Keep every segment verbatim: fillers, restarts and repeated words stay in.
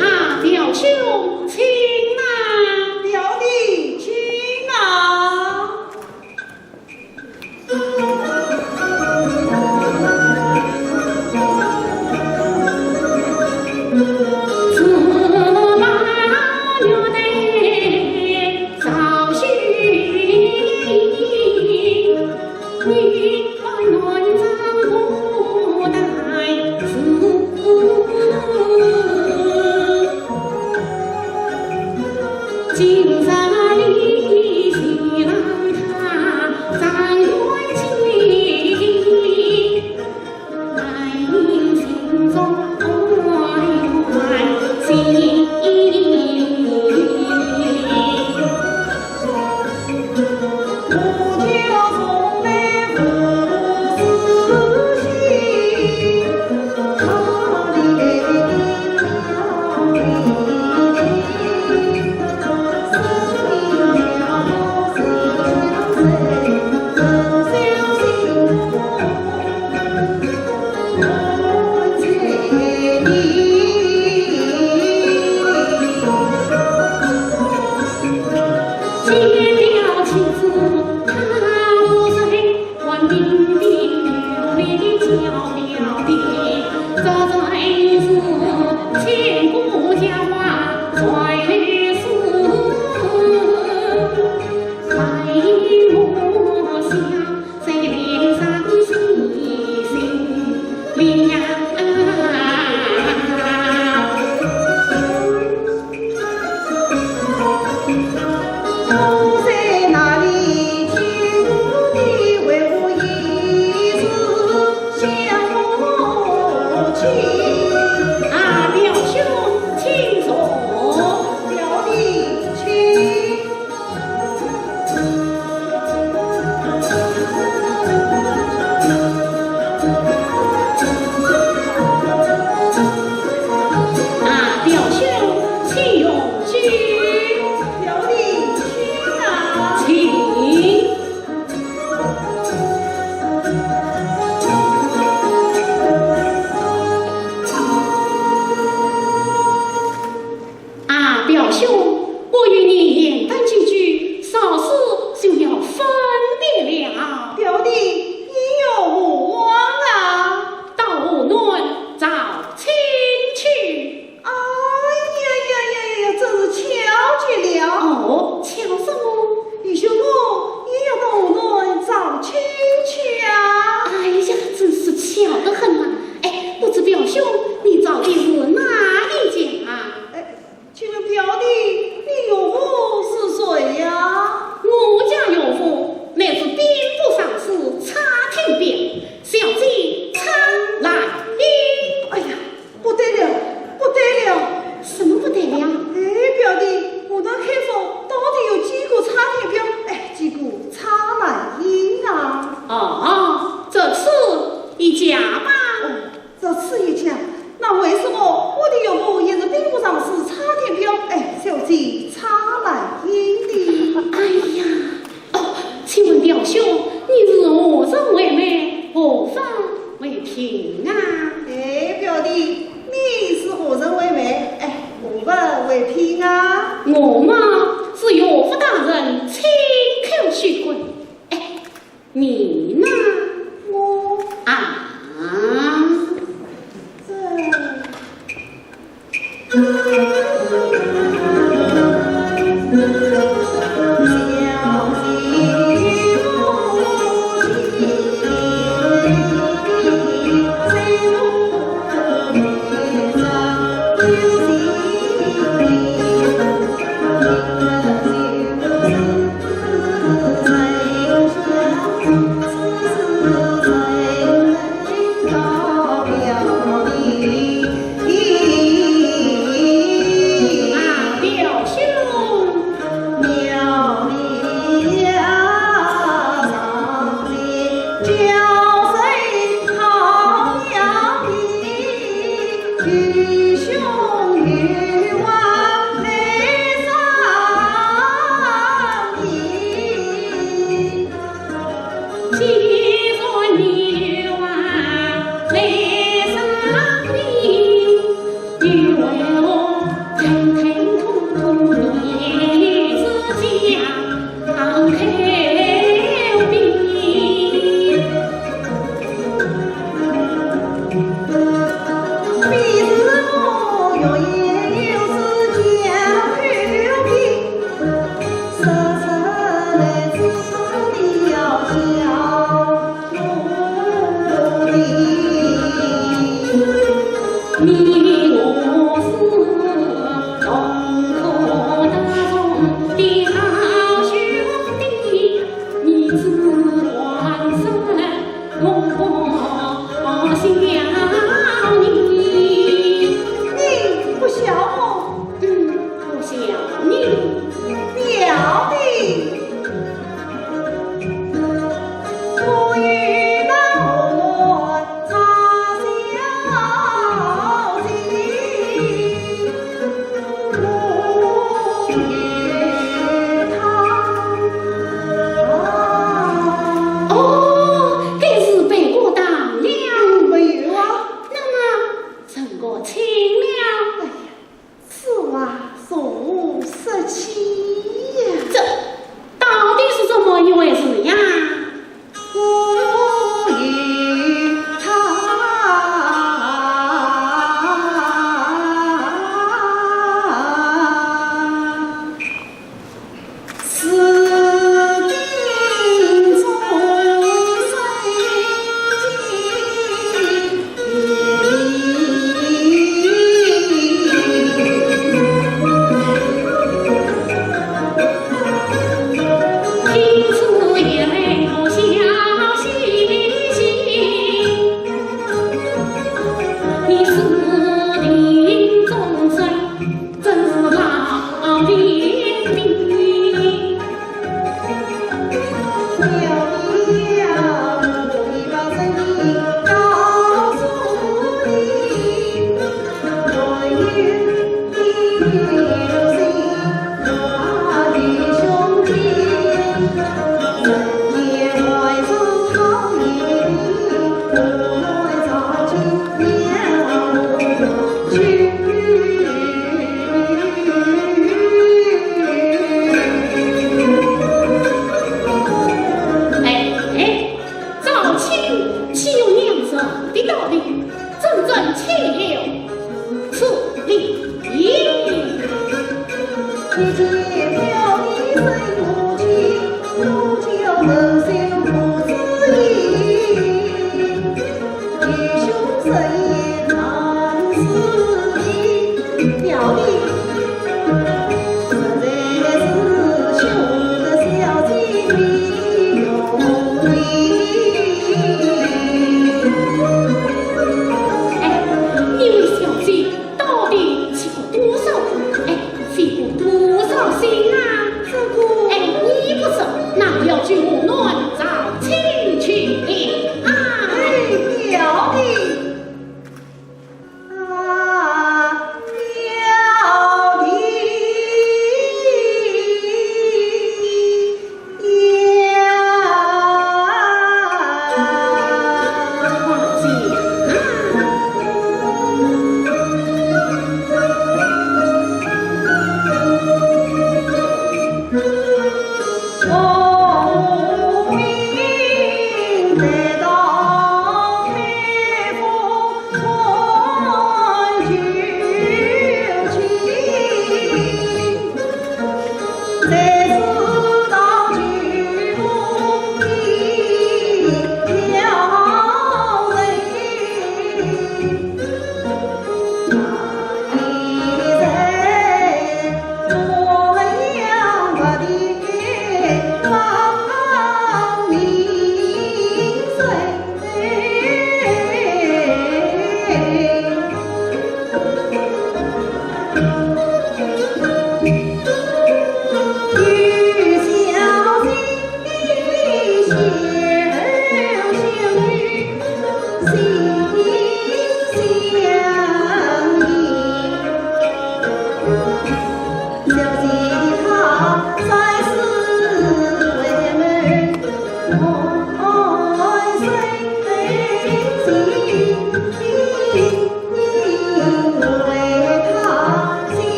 啊，表兄，请啊。表弟，请啊。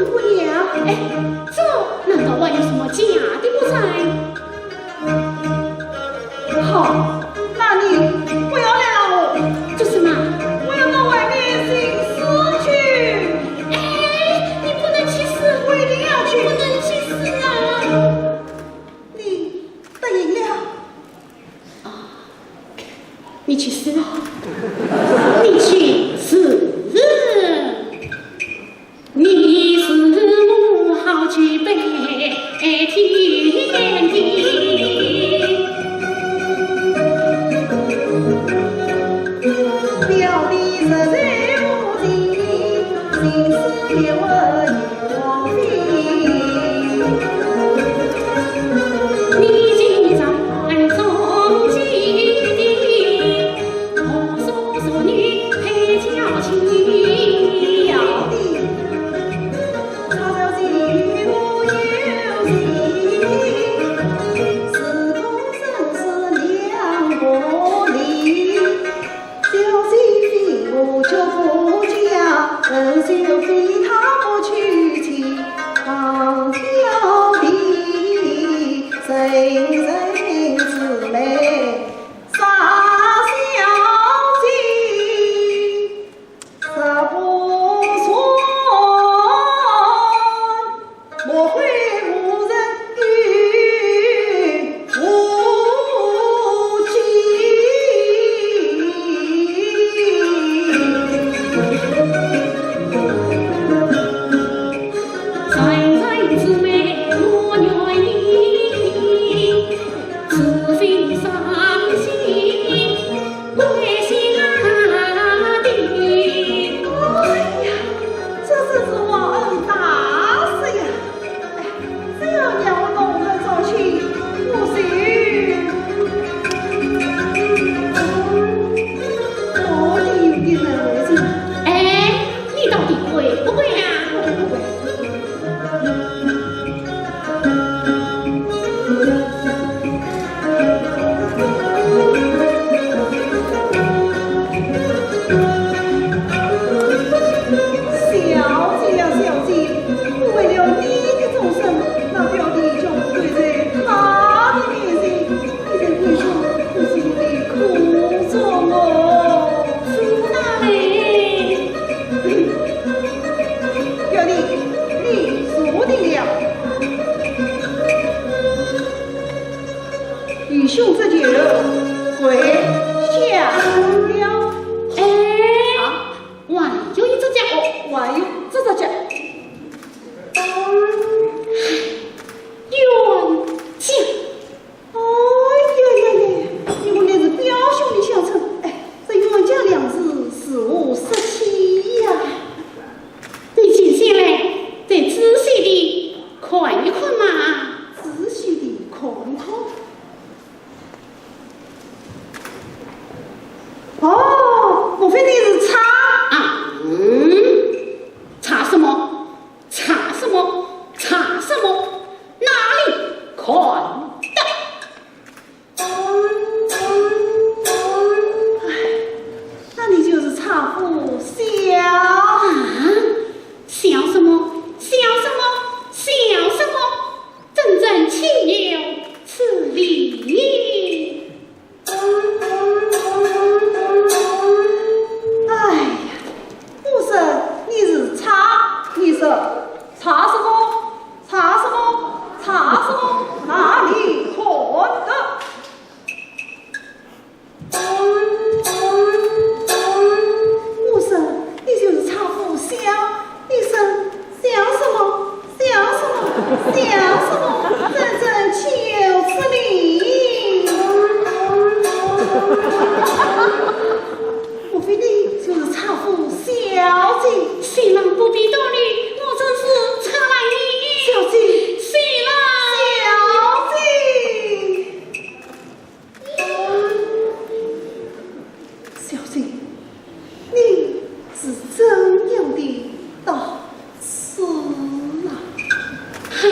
不了。哎，这难道还有什么假的不成？好，那你不要来拉我。做什么？我要到外面寻死去。哎，你不能去死。我一定要去。不能去死啊！你答应了。 啊，你去死！你去死！你是我好几百天地。表弟实在无情，心思也问 小姐非我脚不佳，而且非她不娶妻，唐飘的人人姊妹，傻小姐，实不算。 莫非无人与无情？人人姊妹莫怨言，除非伤心。 哎呀，这真是忘恩大德呀！哎，只要让我东门招亲，我就……我的有点难为情。哎，你到底会不会呀？不会，不会。 小姐呀，小姐，为了你的终身，那表弟就跪在他的面前，你在天上可是我的苦衷哦。是那嘞。表弟，你说定了。 愚兄这就跪下了。哎，啊？还有一只脚。哦，还有这只脚。冤家。哎呀呀呀呀，你们乃是表兄弟相称，哎，这冤家两字如何说起呀？你静下来，再仔细地看一看嘛。仔细地看一看。 哦，莫非你是查……啊，嗯，查什么？查什么？查什么？哪里看得？哎，那你就是查府小……啊？小什么？小什么？小什么？ 真正岂有此理！哎呀，我说你是查，你说查什么？查什么？查什么？哪里看得？ 我说，你就是查府小，你说小什么？小什么？小什么？真正岂有此理！莫非你就是查府小姐？新郎不必多礼，我正是查兰英。小姐，新郎。小姐。 小姐，你是怎样的到此啊？唉，